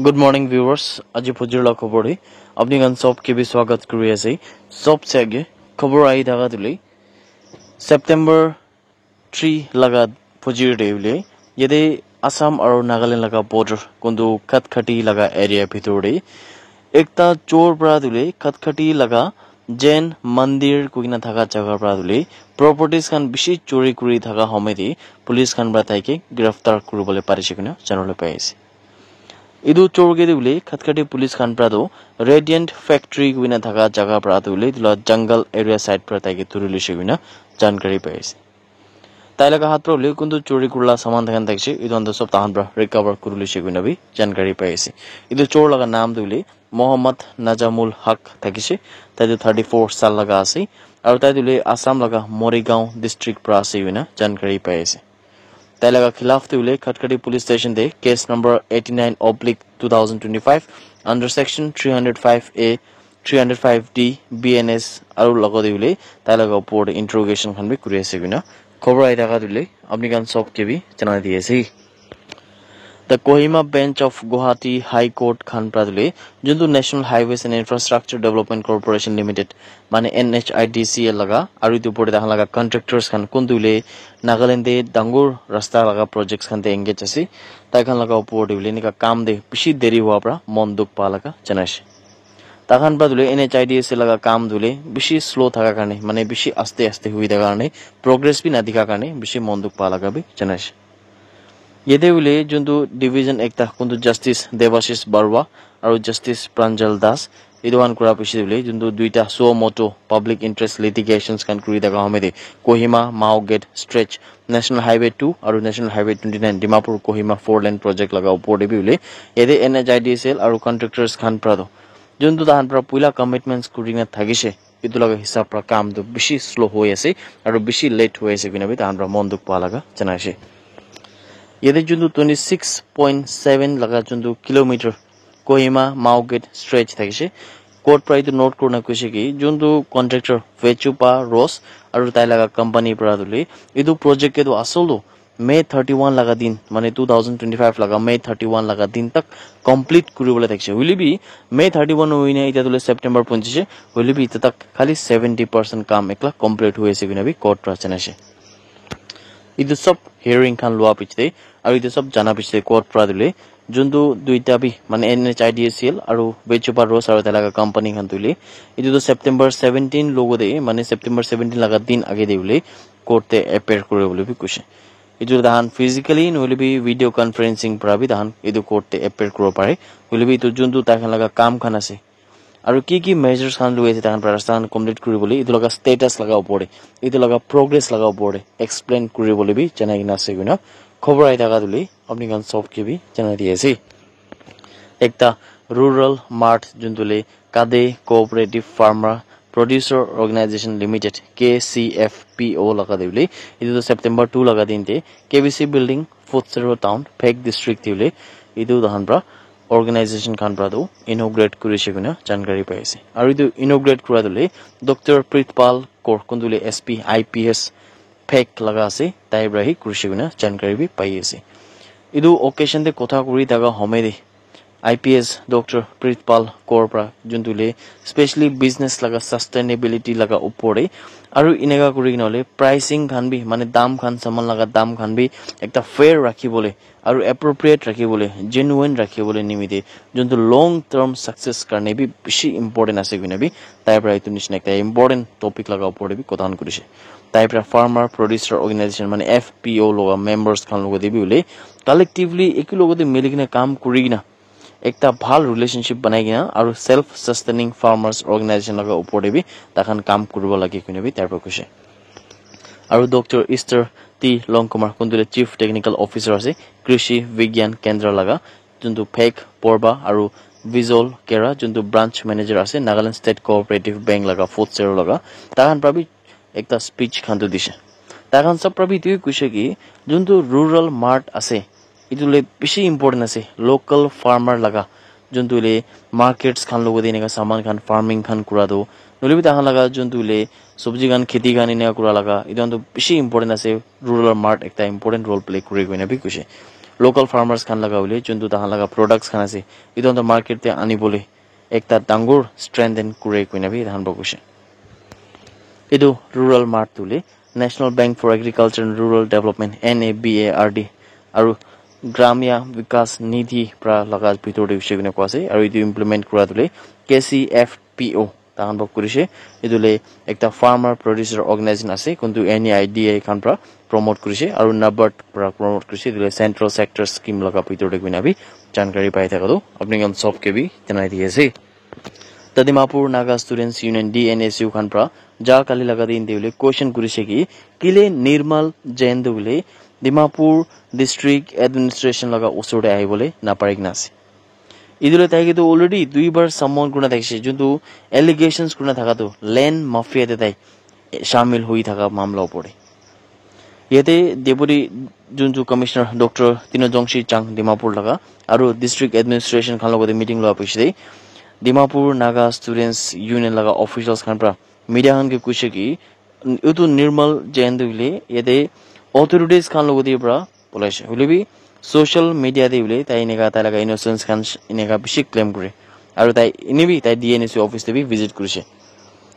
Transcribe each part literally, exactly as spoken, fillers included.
Good morning, viewers. Aji phujir la khobor de apni khan sob ke bi swagat kuri ase. Sob se age khobor ahi thaka tu le September three laga phujir de hoile yate Assam aru Nagaland laga border kuntu Khatkhati laga area bhitor de ekta chor pra tu le Khatkhati laga Jain Mandir kuina thaka jaga pra tu le properties khan bishi chori kuri thaka home de police khan pra tai ke giraftar kuribole parishe koina janabole pai ase. Etu chor ke tu hoile Khatkhati police khan pra tu Radiant Factory kuina thaka jaga pra tu hoile etu la jungle area side pra tai ke dhuri loishe koina jankari pai ase. Tai laga hath pra hoile kuntu chori kurila saman khan thakishe etu khan tu sob tahan pra recover kuri loishe koina bi jankari pai ase. Etu chor laga naam tu hoile Mohammad Najamul Haq thakishe, tai tu thirty four saal laga ase aru tai tu hoile Assam laga Morigaon district pra ase koina jankari pai ase. Tai laga khilaf te hoile Khatkhati police station te case number eighty nine oblique two thousand twenty five under section three hundred five A, three hundred five D, B N S aru logote hoile tai laga opor te interrogation khan bi kuri ase koina khobor ahi thaka tu hoile apni khan sob ke bi janai di ase. The Kohima Bench of Guwahati High Court khan pra tu hoile juntu National Highways and Infrastructure Development Corporation Limited mane N H I D C L laga aru etu opor te tahan laga contractors khan kuntu hoile Nagaland te dangor rasta laga projects khan te engage ase. Tai khan laga opor te hoile enika kam te bishi deri hua pra mon dukh pa laga janai ase. Tahan pra tu hoile N H I D C L laga kam tu hoile bishi slow thaka karne mane bishi aste aste hui thaka karne progress bi na dikha karne bishi mon dukh pa laga bi janai ase. Yate hoile juntu division ekta kuntu Justice Debashish Barua aru Justice Pranjal Das etu khan kura piche te hoile juntu duita suo moto public interest litigations khan kuri thaka home te Kohima Mao Gate stretch National Highway two aru National Highway twenty nine Dimapur Kohima four lane project laga opor te bi hoile yate N H I D C L aru contractors khan pra tu juntu tahan pra puila commitments kuri na thakishe etu laga hisab pra kam tu bishi slow hoi ase aru bishi late hoi ase koina bi tahan pra mon dukh pa laga janai ase. Yate juntu twenty six point seven laga juntu kilometer Kohima Mao Gate stretch thakishe. Court pra etu note kurina koishe ki juntu contractor Vechupa Rose aru tai laga company pra tu hoile etu project ke tu asol tu May thirty one laga din mane two thousand twenty five laga May thirty one laga din tak complete kuribole thakishe. Hoile bi May thirty one hoina etia tu hoile September punjishe. Hoile bi etia tak khali seventy percent kam ekla complete hoi ase koina bi court pra janai ase. Etu sob hearing khan lua piche te aru etu sob jana piche te court pra tu hoile juntu duita bi mane N H I D C L aru Vechupa Rose aru tai laga company khan tu hoile etu tu September seventeen logo te mane September seventeen laga din age te hoile court te appear kuri bole bi koishe. Etu tahan physically nohoile bi video conferencing pra bi tahan etu court te appear kuribo pare. Hoile bi etu juntu tai khan laga kam khan ase aru ki ki measures khan loi ase tahan pra rasta khan complete kuri bole etu laga status laga opor te etu laga progress laga opor te explain kuri bole bi janai kena ase koina khobor ahi thaka tu hoile apni khan sob ke bi janai di ase. Ekta rural mart juntu hoile Kade Cooperative Farmer Producer Organization Limited, K C F P O laga te hoile etu tu September two laga din te K B C building, Futsero town, Phek district te hoile etu tahan pra organization khan pra tu inaugurate kurishe koina jankari pai ase. Aru etu inaugurate kura tu hoile Doctor Pritpal Kaur kuntu hoile S P I P S Phek laga ase, tai pra hi kurishe koina jankari bi pai ase. Etu occasion te kotha kuri thaka home te I P S Doctor Pritpal Kaur pra juntu hoile specially business laga sustainability laga opor te aru eneka kuri kena hoile pricing khan bi mane dam khan saman laga dam khan bi ekta fair rakhi bole aru appropriate rakhi bole genuine rakhi bole nimite juntu long term success karne bi bishi important ase koina bi tai pra etu nishina ekta important topic laga opor te bi kotha khan kurishe. Tai pra farmer producer organization mane F P O laga members khan logote bi hoile collectively eku logote mili kena kam kuri kena ekta bhal relationship banai kena aru self sustaining farmers organization laga opor te bi takhan kam kuribo lage koina bi tai pra koishe. Aru Doctor Easter T Longkumar kuntu le Chief Technical Officer ase Krishi Vigyan Kendra laga, juntu Phek, Porba aru Visual Kera juntu branch manager ase Nagaland State Cooperative Bank laga Futsero laga, takhan pra bi ekta speech khan tu dishe. Takhan sab pra bi etu koishe ki juntu rural mart ase etu le bishi important ase local farmer laga, juntu le markets khan logote eneka saman khan farming khan kura tu nohoile bi takhan laga juntu le sobji khan kheti khan eneka kura laga etu khan tu bishi important ase. Rural mart ekta important role play kuri koina bi koishe. local farmers khan laga hoile juntu tahan laga products khan ase, etu khan toh market te anibole ekta dangor strengthen kure koina bi tahan para koishe. Etu rural mart tu le National Bank for Agriculture and Rural Development, N A B A R D, aru Gramya Vikas Nidhi pra laga bhitor te hoishe koina koa ase, aru etu implement kura tu le K C F P O tahan para kurishe. Etu le ekta farmer producer organization ase, kuntu N A I D A khan pra promote kurishe, aru NABARD pra promote kurishe, etu le central sector scheme laga bhitor te koina bi jankari pai thaka tu apni khan sob ke bi janai di ase. The Dimapur Naga Students Union, D N S U khan pra ja kali laga din te hoile question kurishe ki kile Nirmal Jain tu hoile Dimapur District Administration laga usor te ahibole napari kena ase. Etu le tai ke tu already dui bar summon kurina thakishe, juntu allegations kurina thaka tu land mafia te tai shamil hui thaka mamla opor te. Yate Deputy juntu Commissioner Doctor Tino Jongshi Chang Dimapur laga aru District Administration khan logote meeting loa piche te Dimapur Naga Students Union laga officials khan pra media khan ke kuishe ki etu Nirmal Jain tu hoile yate authorities khan logote pra bolaishe. Hoile bi social media te hoile tai eneka tai laga innocence khan sh- eneka bishi claim kure. Aru tai ene bi tai D N S U office te bi visit kurishe.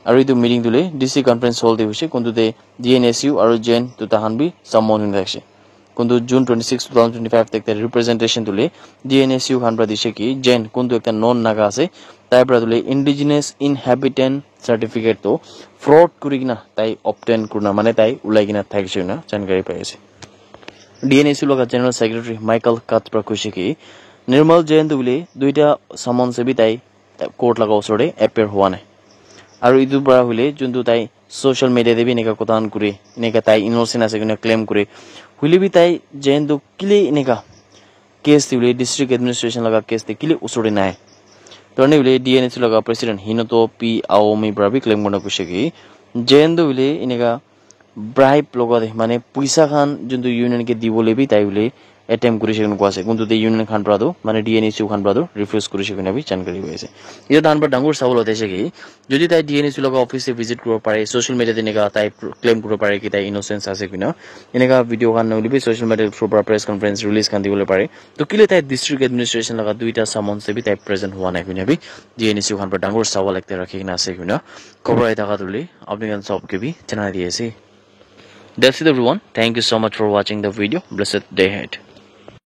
Aru etu meeting tu le D C conference hall te hoishe, kuntu te D N S U aru Jain tu tahan bi summon hoi thakishe. Kuntu June twenty six, two thousand twenty five te ekta representation tu le D N S U khan pra dishe ki Jain kuntu ekta non Naga ase, tai pra tu le indigenous inhabitant certificate tu fraud kuri kena tai obtain kurina mane tai ulai kena thakishe koina jankari pai ase. D N S U laga General Secretary Michael Kath pra kuishe ki Nirmal Jain tu hoile duita summons te bi tai court laga usor te appear hua nai. Aru etu pra hoile juntu tai social media te bi eneka kotha khan kure, eneka tai innocent ase koina claim kure. Hoile bi tai Jain tu kile eneka case te hoile district administration laga case te kile usor te nai. Tone hoile D N S U laga president Hinoto P Aomi pra bi claim kurina kuishe ki Jain tu hoile eneka bribe logote mane puisa khan juntu union ke dibole bi tai hoile attempt kurishe koina koa ase. Kuntu te union khan pra tu mane D N S U khan pra tu refuse kurishe koina bi jankari pai ase. Etu tahan pra dangor sawal uthi ase ki jodi tai D N S U laga office te visit kuribo pare, social media te eneka tai claim kuribo pare ki tai innocence ase koina, eneka video khan nohoile bi social media through pra press conference release khan dibole pare, to kile tai district administration laga duita summons te bi tai present hua nai koina bi D N S U khan pra dangor sawal ekta rakhi kena ase koina khobor ahi thaka tu le apni khan sob ke bi janai di ase. That's it, everyone. Thank you so much for watching the video. Blessed day ahead.